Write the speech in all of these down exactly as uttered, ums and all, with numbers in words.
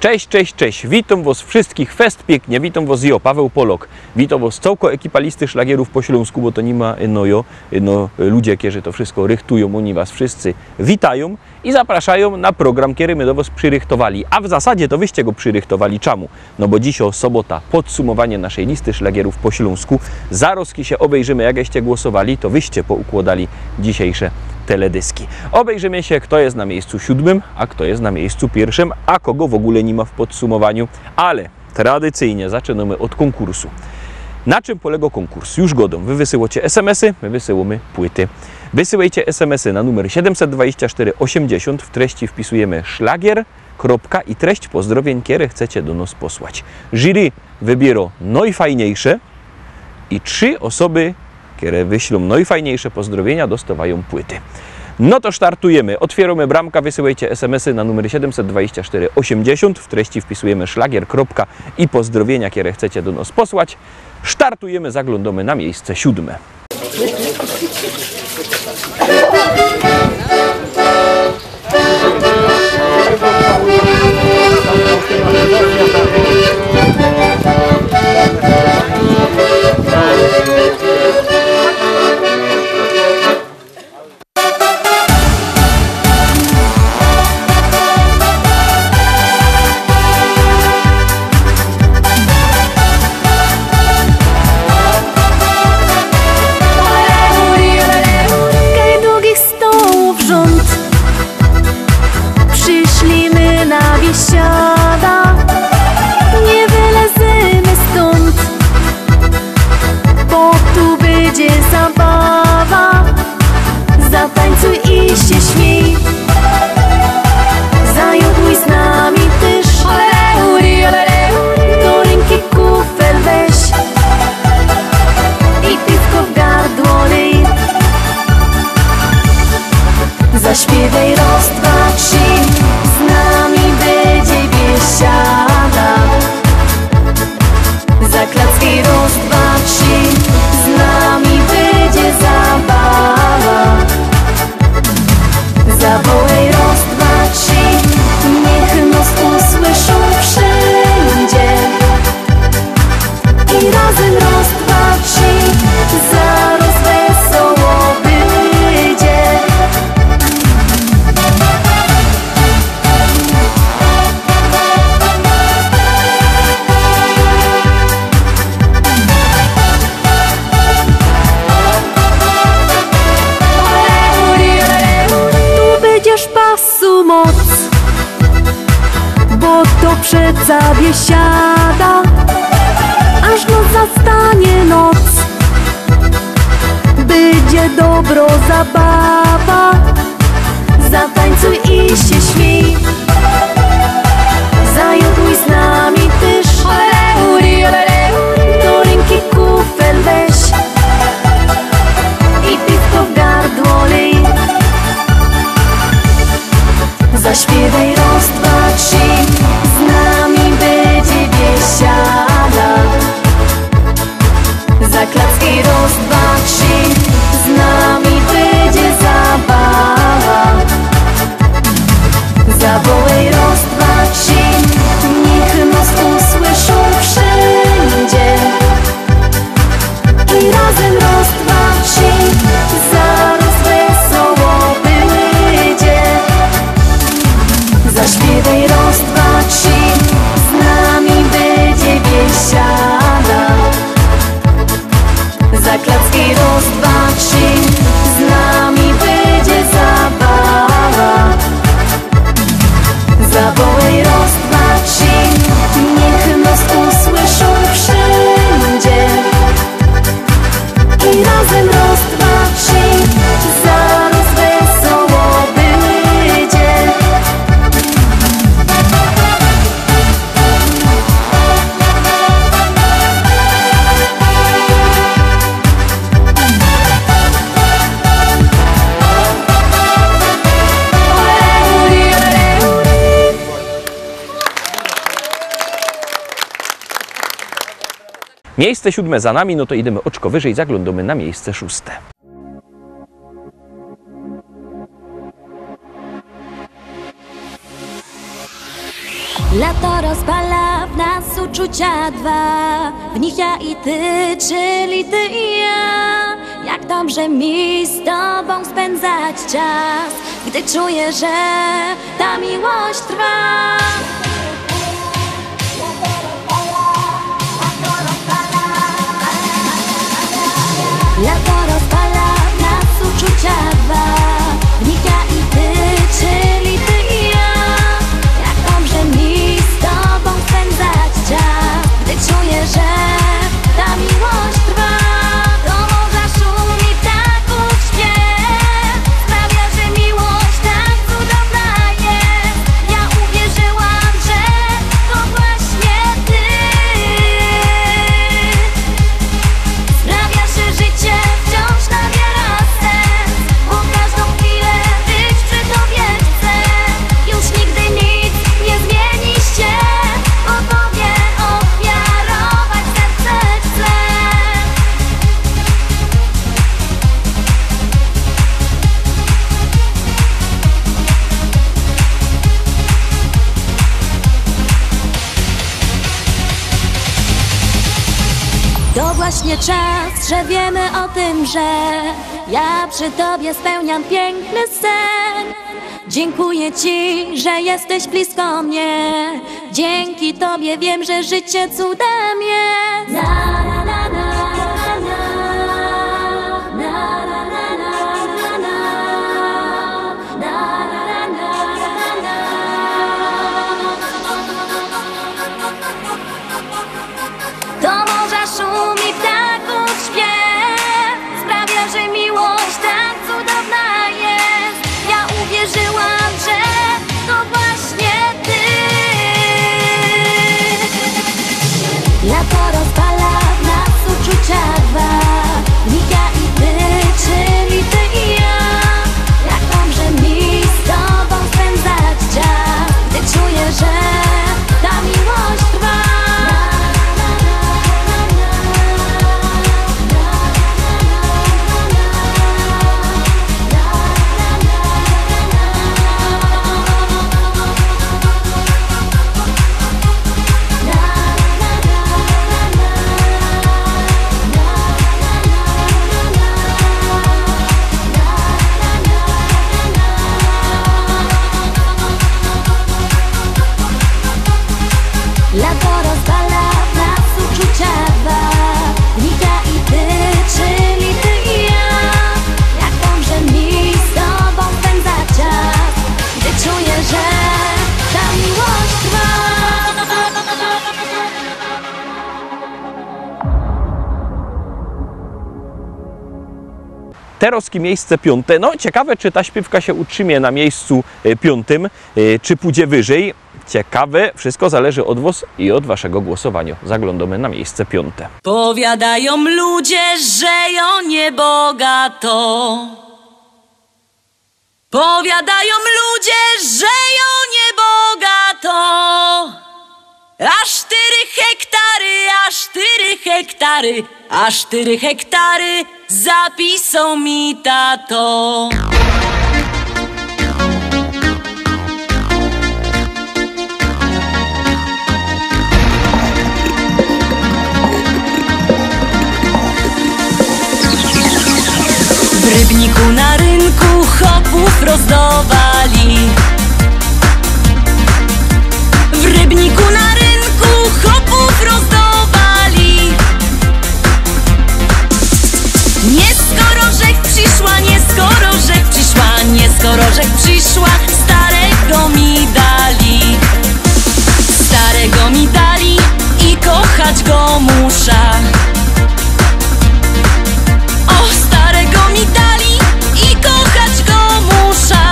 Cześć, cześć, cześć. Witōm wos wszyskich fest piyknie. Witōm wos jo, Paweł Polok. Witōm wos cołko ekipa Listy Szlagierōw po ślōnsku, bo to niy ma, no jo, no, ludzie, kerzi to wszysko rychtujōm, ôni was wszyscy witajōm i zapraszajōm na program, kery my do wos przirychtowali. A w zasadzie to wyście go przirychtowali. Czamu? No bo dzisiej sobota, podsumowanie naszyj Listy Szlagierōw po ślōnsku. Zarozki sie ôbejrzymy, jak żeście głosowali, to wyście poukłodali dzisiejsze teledyski. Ôbejrzymy sie, fto je na miyjscu siōdmym, a fto je na miyjscu piyrszym, a kogo w ôgōle niy ma w podsumowaniu. Ale tradycyjnie zaczynōmy ôd kōnkurs. Na czym polega kōnkurs? Już godōm. Wy wysyłocie S M S-y, my wysyłōmy płyty. Wysyłejcie S M S-y na numer siedymset dwadzieścia sztyry ôziymdziesiōnt, w treści wpisujōmy szlagier, kropka i treść pozdrowień, kere chcecie do nos posłać. Jury wybiero nojfajniejsze i trzi ôsoby, kere wyślōm nojfajniejsze pozdrowiynia, dostŏwajōm płyty. No to startujymy. Ôtwiyrōmy bramka, wysyłejcie S M S-y na numer siedymset dwadzieścia sztyry ôziymdziesiōnt, w treści wpisujōmy szlagier, kropka i pozdrowienia, kere chcecie do nos posłać. Startujymy, zaglōndōmy na miyjsce siōdme. Kaj dugich stołōw rzōnd, prziszli my na Biesiada, niy wylezymy stōnd, bo tu bydzie zabawa. Zatańcuj i sie śmiyj, zajoduj z nami tyż. Do rynki kufel weź i piwko w gardło lyj. Zaśpiywej roz, dwa, trzi, z nami bydzie Biesiada. Zaklackiej roz, dwa, trzi, z nami bydzie zabawa. Zawołej roz, dwa, trzi, niych nos usłyszōm wszyndzie. I razym roz, dwa, trzi, zaroz wesoło bydzie. Tu bydzie szasu moc, bo to przeca Biesiada, aż nos zastanie noc. Bydzie dobro zabawa, zatańcuj i sie śmiyj. Zajoduj z nami tyż, do rynki kufel weź i piwko w gardło lyj. Zaśpiywej roz, dwa, trzi, z nami bydzie Biesiada. Zaklackiej roz, dwa, trzi, z nami bydzie zabawa. Zawołej roz, dwa, trzi, niych nos usłyszōm wszyndzie. I razym roz, dwa, trzi, zaroz wesoło bydzie. Zaśpiywej roz, dwa, trzi, z nami bydzie Biesiada. Zaklackiej roz, dwa, trzi, z nami bydzie zabawa. Zawołej roz, dwa, trzi, niych nos usłyszōm wszyndzie. I razym roz, dwa, trzi, zaroz wesoło bydzie. Miyjsce siōdme za nami, no to idymy ôczko wyżyj, zaglōndōmy na miyjsce szōste. Lato rozpala w nas uczucia dwa, w nich ja i ty, czyli ty i ja. Jak dobrze mi z tobōm spędzać czas, gdy czuję, że ta miłość trwa. Lato rozpala w nas uczucia dwa, w nich ja i ty, czyli ty i ja. Jak dobrze mi z tobōm spędzać czas, gdy czuję, że ta miłość trwa. Do morza szumi ptaków śpiew sprawia, że miłość tak cudowna jest. Ja uwierzyłam, że to właśnie ty sprawiasz, że życie wciąż nabiera sens, bo każdą chwilę być przy tobie chcę. Już nigdy nic nie zmieni się, bo tobie ofiarować serce chcę. To właśnie czas, że wiemy o tym, że ja przy tobie spełniam piękny sen. Dziękuję ci, że jesteś blisko mnie. Dzięki tobie wiem, że życie cudem jest. Na, na, na, na, na, na. Do morza szumi ptaków śpiew sprawia, że miłość tak cudowna jest. Ja uwierzyłam, że to właśnie ty. Lato rozpala w nas uczucia dwa, w nich ja i ty, czyli ty i ja. Jak dobrze mi z tobōm spędzać czas, gdy czuję, że ta miłość trwa. Lato rozpala w nas uczucia dwa, w nich ja i ty, czyli ty i ja. Jak dobrze mi z tobōm spędzać czas, gdy czuję, że ta miłość trwa. Terozki miejsce piōnte. No, ciekawe, czy ta śpiywka sie utrzimie na miejscu, e, piōntym, e, czy pōdzie wyżyj. Ciekawe, wszystko zależy ôd wos i ôd waszego głosowanio. Zaglōndōmy na miejsce piōnte. Powiadajōm ludzie, że jŏ niebogato. Powiadajōm ludzie, że jŏ niebogato. A sztyry hektary, a sztyry hektary, a sztyry hektary zapisoł mi tato. W Rybniku na rynku chopōw rozdŏwali. W Rybniku na rynku chopōw rozdŏwali. Niy skoro żech prziszła, niy skoro żech prziszła, niy skoro żech prziszła, starego mi dali. Starego mi dali i kochać go musza. O, starego mi dali i kochać go musza.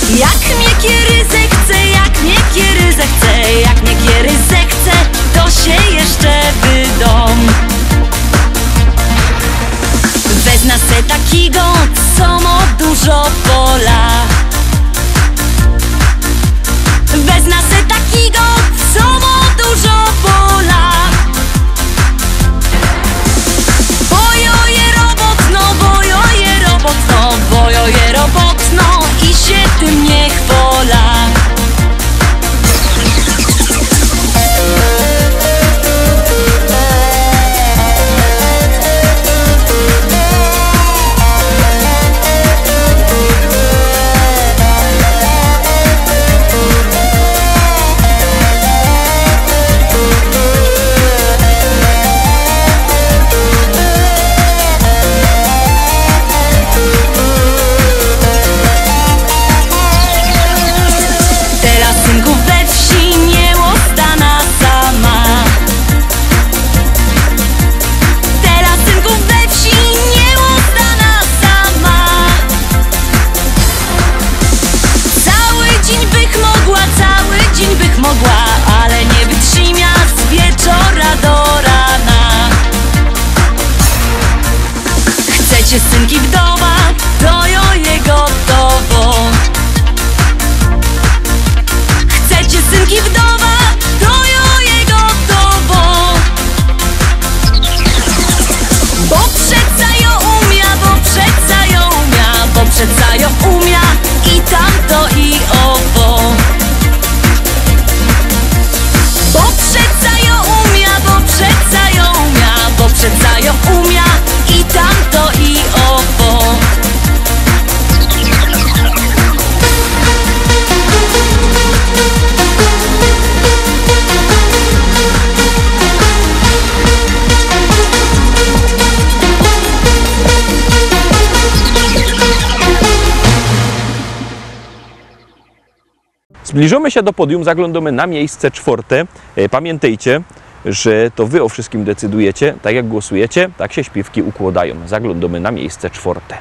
Jak mie kiery zechce, jak mie kiery zechce, jak mie kiery zechce, to sie jeszcze wydōm. Wezna se takigo, co mo dużo pola. Wezna se takigo, co mo dużo pola. Bo jo je robotno, bo jo je robotno, bo jo je robotno i sie tym niy chwola. Teroz, synku, we wsi niy ôstana sama. Teroz, synku, we wsi niy ôstana sama. Cały dziyń bych mogła, cały dziyń bych mogła, ale niy wytrzimia z wieczora do rana. Chce cie, synki, wdowa, to jo je gotowŏ. Chce cie, synki, wdowa, to jo je gotowŏ. Bo przeca jo umia, bo przeca jo umia, bo przeca jo umia i tamto, i owŏ. Bo przeca jo umia, bo przeca jo umia, bo przeca jo umia i tamto, i owŏ. Zbliżōmy sie do podium, zaglōndōmy na miejsce czwŏrte. E, pamiyntejcie, że to wy ô wszyskim decydujecie, tak jak głosujecie, tak sie śpiywki ukłŏdajōm. Zaglōndōmy na miejsce czwŏrte.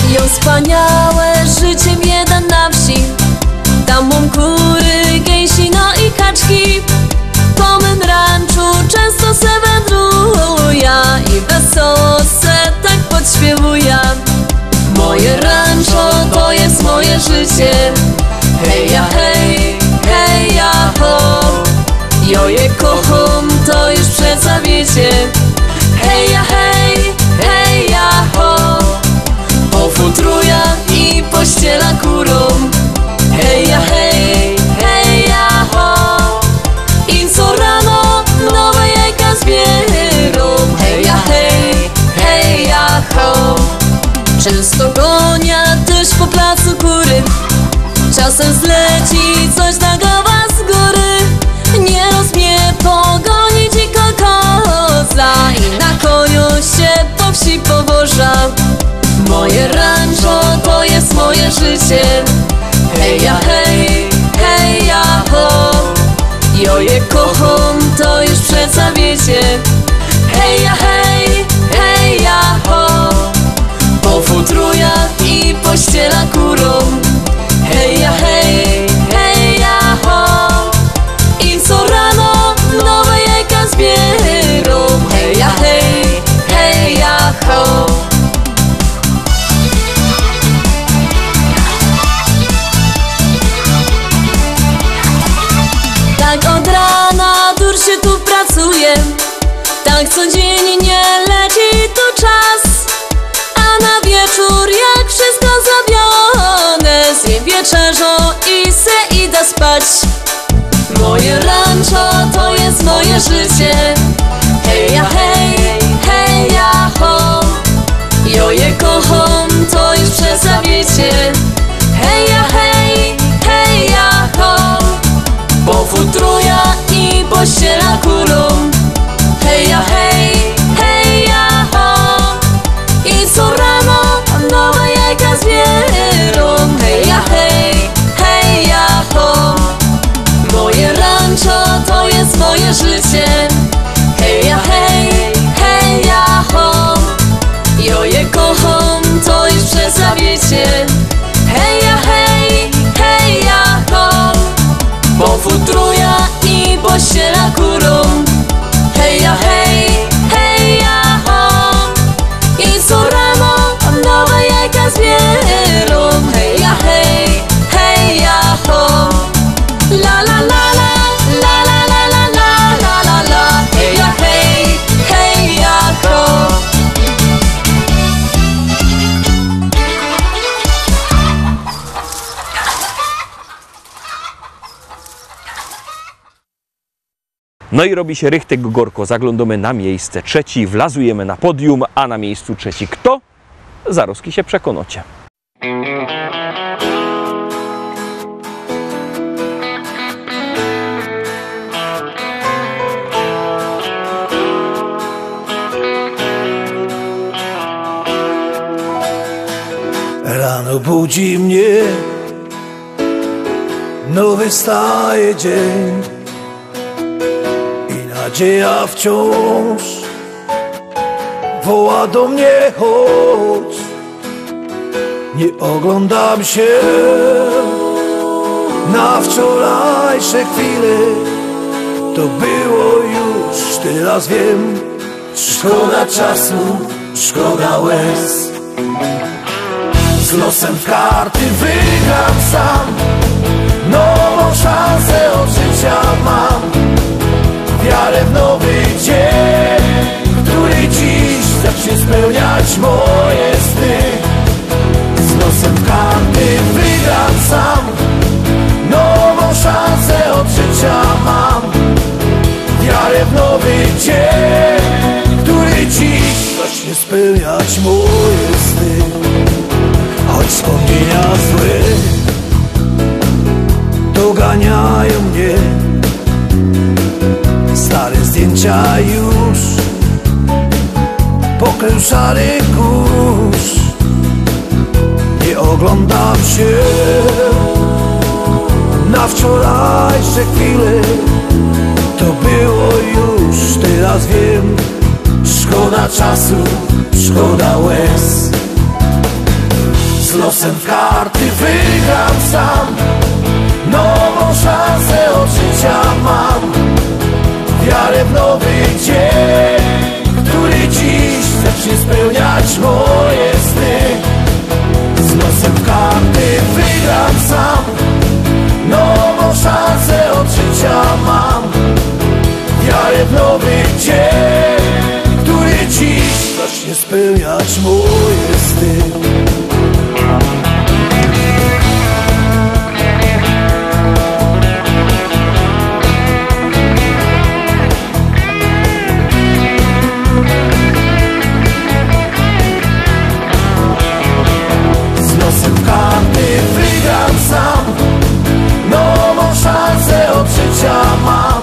Jo wspaniałe życie mie da na wsi. Tam mōm kury, gejsi, no i kaczki. Po mym ranczu czynsto se wandruja i wesoło se tak podśpiywuja. Moje ranczo to je moje życie. Hej ja hej, hej ja ho. Jo je kochōm, to już przeca wiycie. Hej ja hej, hej ja ho. Pofutruja i pościela kurōm. Hej ja hej, hej ja ho. I co rano nowe jajka zbierōm. Hej ja hej, hej ja ho. Czynsto gonia tyż po placu kury. Czasym zleci coś na goła z gury. Niyroz mie pogoni dziko koza i na koniu sie po wsi powoża. Moje ranczo to je moje życie. Hej ja hej, hej ja ho. Jo je kochōm, to już przeca wiycie. Hej ja hej, hej ja ho. Pofutruja i pościela kurōm. Hej ja hej, hej ja ho. I co rano nowe jajka zbierōm. Hej ja hej, hej ja ho. Tak ôd rana dur sie tu pracuje. Tak codziynnie leci tu czas. A na wieczōr, jak wszystko zrobiōne, zjym wieczerzŏ i se ida spać. Moje ranczo to je moje życie. Hej ja hej, hej ja ho. Jo je kochōm, to już przeca wiycie. Hej ja hej, hej ja ho. Pofutruja i pościela kurōm. Hej ja hej, hej ja ho. I co rano nowe jajka zbierōm. Hej ja hej, hej ja ho. Moje ranczo to je moje życie. No i robi sie richtig gorko. Zaglōndōmy na miyjsce trzecie, wlazujemy na podium, a na miyjscu trzecim kto? Zarozki sie przekonocie. Rano budzi mnie, nowy staje dzień i nadzieja wciąż woła do mnie: „Chodź”. Nie oglądam się na wczorajsze chwile. To było już, teraz wiem. Szkoda czasu, szkoda łez. Z losem w karty wygram sam. Nową szansę od życia mam. Wiarę w nowy dzień, który dziś zacznie spełniać moje sny. Z losem w karty wygram sam. Nową szansę od życia mam. Wiarę w nowy dzień, który dziś zacznie spełniać moje sny. Choć wspomnienia złe doganiają mnie, stare zdjęcia już pokrył szary kurz. Nie oglądam się na wczorajsze chwile. To było już, teraz wiem. Szkoda czasu, szkoda łez. Z losem w karty wygram sam. Nową szansę od życia mam. Wiarę w nowy dzień, który dziś zacznie spełniać moje sny. Z losem w karty wygram sam. Nową szansę od życia mam. Wiarę w nowy dzień, który dziś zacznie spełniać moje sny. Z losem w karty wygram sam. Nową szansę od życia mam.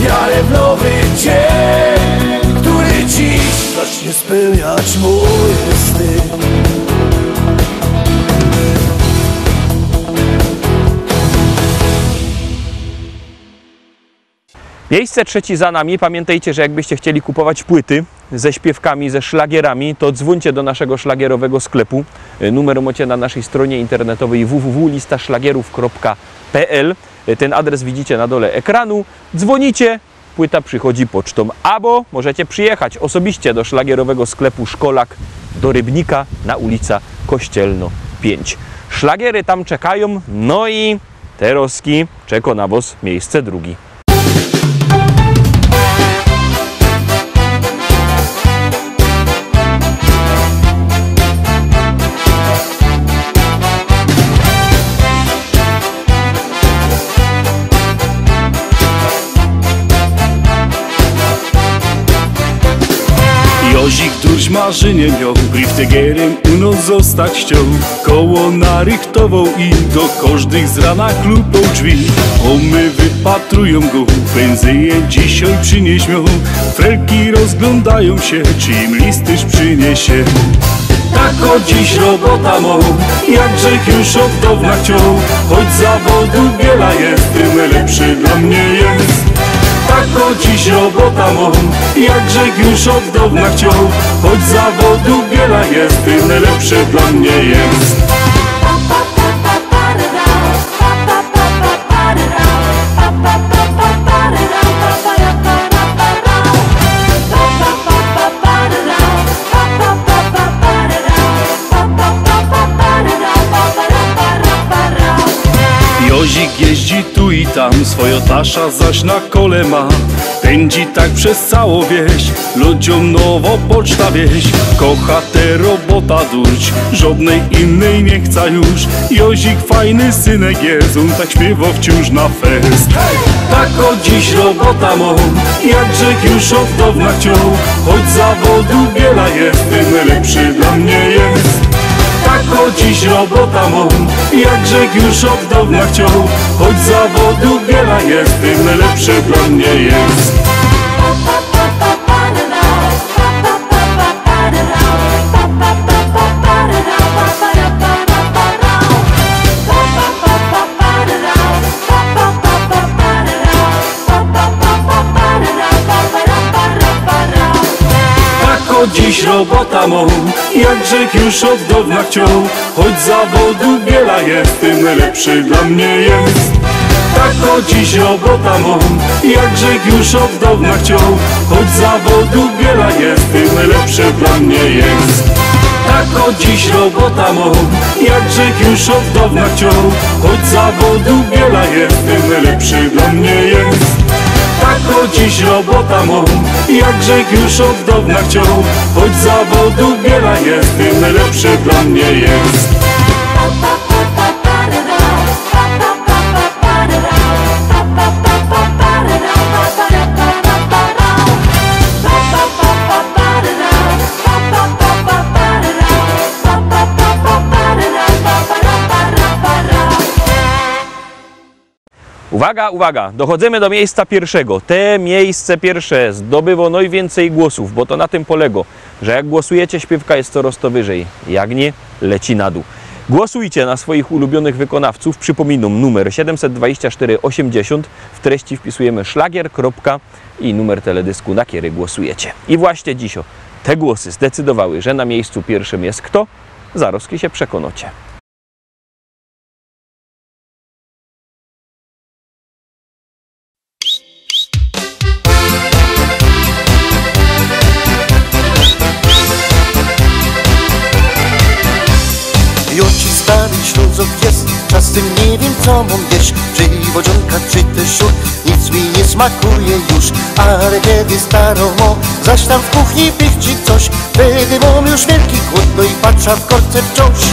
Wiarę w nowy dzień, który dziś zacznie spełniać moje sny. Miyjsce trzecie za nami. Pamiętajcie, że jakbyście chcieli kupować płyty ze śpiewkami, ze szlagierami, to dzwōńcie do naszego szlagierowego sklepu. Y, numer macie na naszej stronie internetowej w w w lista szlagierów kropka p l. Y, ten adres widzicie na dole ekranu. Dzwonicie, płyta przychodzi pocztą. Abo możecie przyjechać osobiście do szlagierowego sklepu Szkolak do Rybnika na ulica Kościelno pięć. Szlagiery tam czekają, no i terozki czeko na wos miyjsce drugie. Jozik durś w Marzynie mioł, griftegerym u nos zostać chcioł. Koło narychtowoł i do kożdych z rana klupnōł drzwi. Ōmy wypatrujōm go, pynzyje dzisiej przynieś mioł. Felki rozglōndajōm sie, czy im list tyż przyniesie. Tako dziś robota mōm, jak żech już ôd downa chcioł. Choć zawodu wiela je, tym lepszy dlŏ mie je. Tako dziś robota mōm, jak żech już ôd downa chcioł. Choć zawodu wiela je, tym lepszy dlŏ mie je. Jozik jeździ tu i tam, swojŏ tasza zaś na kole ma. Pędzi tak bez cało wieś, ludziōm nowŏ poczta wieś. Kocha tę robota durś, żŏdnej innej niy chca już. Jozik fajny synek je, ōn tak śpiywoł wciōż na fest. Tako dziś dziś robota mōm, jakżech już ôd downa chcioł. Choć zawodu wiela je, tym lepszy dlŏ mie je. Takõ dziś robota mōm, jakżech już ôd downa chcioł. Choć zawodu wiela je, tym lepszy dlŏ mie je. Takõ dziś robota mōm, jakżech już ôd downa chcioł. Choć zawodu wiela je, tym lepszy dlŏ mie je. Takõ dziś robota mōm, jakżech już ôd downa chcioł. Choć zawodu wiela je, tym lepszy dlŏ mie je. Takõ dziś robota mōm, jakżech już ôd downa chcioł. Choć zawodu wiela je, tym lepszy dlŏ mie je. Takõ dziś robota mōm, jakżech już ôd downa chcioł. Choć zawodu wiela je, tym lepszy dlŏ mie je. Uwaga, uwaga, dochodzymy do miejsca piyrszego. Te miejsce piyrsze zdobywŏ nojwiyncyj głosōw, bo to na tym polygo, że jak głosujecie, śpiywka je coroz to wyżyj, jak niy, leci na dōł. Głosujcie na swoich ulubionych wykonawcōw. Przypominōm, numer siedymset dwadzieścia sztyry ôziymdziesiōnt, w treści wpisujemy szlagier, kropka i numer teledysku, na kery głosujecie. I właśnie dzisiej te głosy zdecydowały, że na miejscu piyrszym je kto, zarozki sie przekonocie. Jŏ ci stary Ślōnzok je, czasym niy wiym, co mōm jeś. Czy wodzōnka, czy tyż szur, nic mi niy smakuje już. Ale kedy starŏ mŏ zaś tam w kuchni pichci coś, wtedy mōm już wielki głōd, no i patrza w korce wciōnż.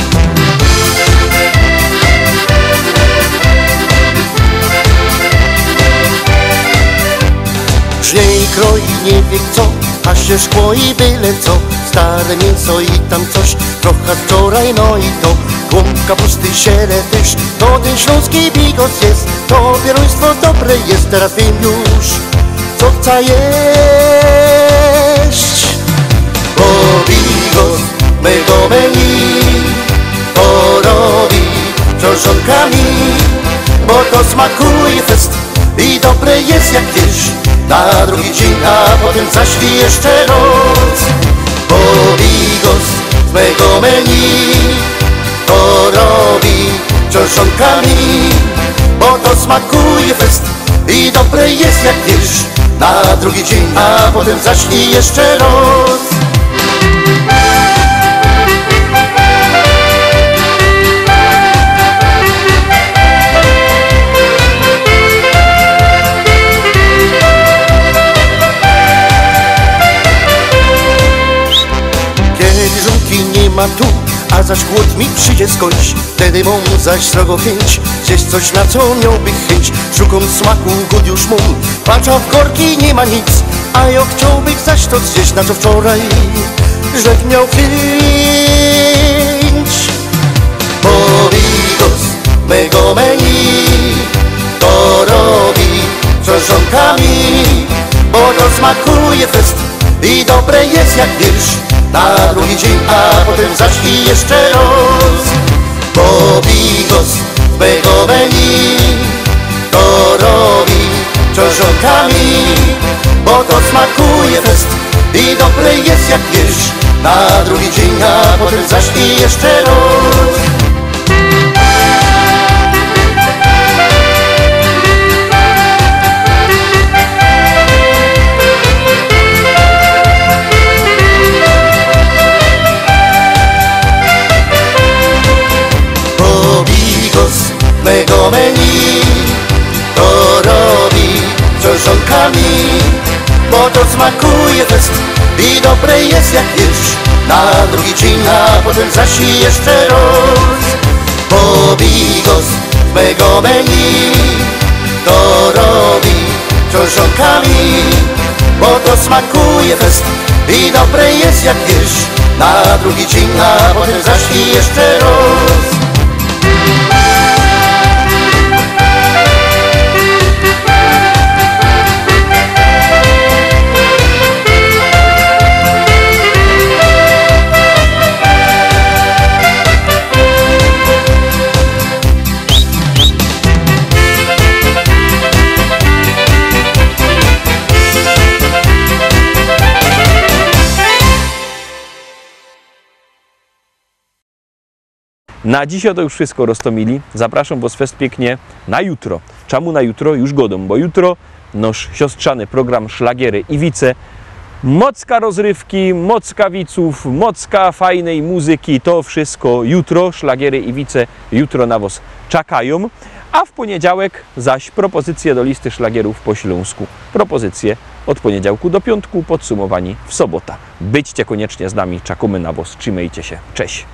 Żnie i kroi niy wiym co, a sie szkło i byle co. Stare miynso i tam coś, trocha wczoraj, no i to. Głōnb kapusty, siele tyż, to tyn ślōnski bigos je. To pierōństwo dobre je, teroz wiym już, co chca jeść. Bo bigos mego menu to robi ksiōnżōnka mi, bo to smakuje fest. I dobre je jak jesz na drugi dziyń, a potym zaś i jeszcze roz. Bo bigos z mego menu to robi ksiōnżōnka mi, bo to smakuje fest. I dobre je jak jesz na drugi dziyń, a potym zaś i jeszcze roz. Kedy żōnki niy ma tu, a zaś głōd mi przidzie skōndś, wtedy mōm zaś srogo chyńć zjeś coś, na co miołbych chyńć. Szukōm smaku, głōd już mōm, patrza, w korce niy ma nic, a jŏ chciołbych zaś to zjeś, na co wczoraj żech mioł chyńć. Bo bigos mego menu to robi ksiōnżōnka mi, bo to smakuje fest. I dobre je jak wiersz na drugi dziyń, a potym zaś i jeszcze roz. Bo bigos z mego menu to robi ksiōnżōnka mi, bo to smakuje fest. I dobre je jak wiersz na drugi dziyń, a potym zaś i jeszcze roz. Bo bigos mego menu to robi ksiōnżōnka mi, bo to smakuje fest. I dobre je jak wiersz na drugi dziyń, a potym zaś i jeszcze roz. Bo bigos z mego menu to robi, to Żonkami, bo to smakuje fest i dobre jest, jak wiesz, na drugi dzień, a potem zaś i jeszcze raz. Na dzisiej to już wszystko, Rostomili. Zapraszōm wŏs fest piyknie na jutro. Czamu na jutro? Już godōm, bo jutro nŏsz siostrzany program Szlagiery i wice. Mocka rozrywki, mocka wicōw, mocka fajnyj muzyki. To wszystko jutro. Szlagiery i wice jutro na wŏs czekajōm. A w pōniedziałek zaś propozycje do listy szlagierōw po ślōnsku. Propozycje ôd pōniedziałku do piōntku, podsumowani w sobota. Bydźcie kōniecznie z nami, czekōmy na wŏs, trzimejcie sie, cześć.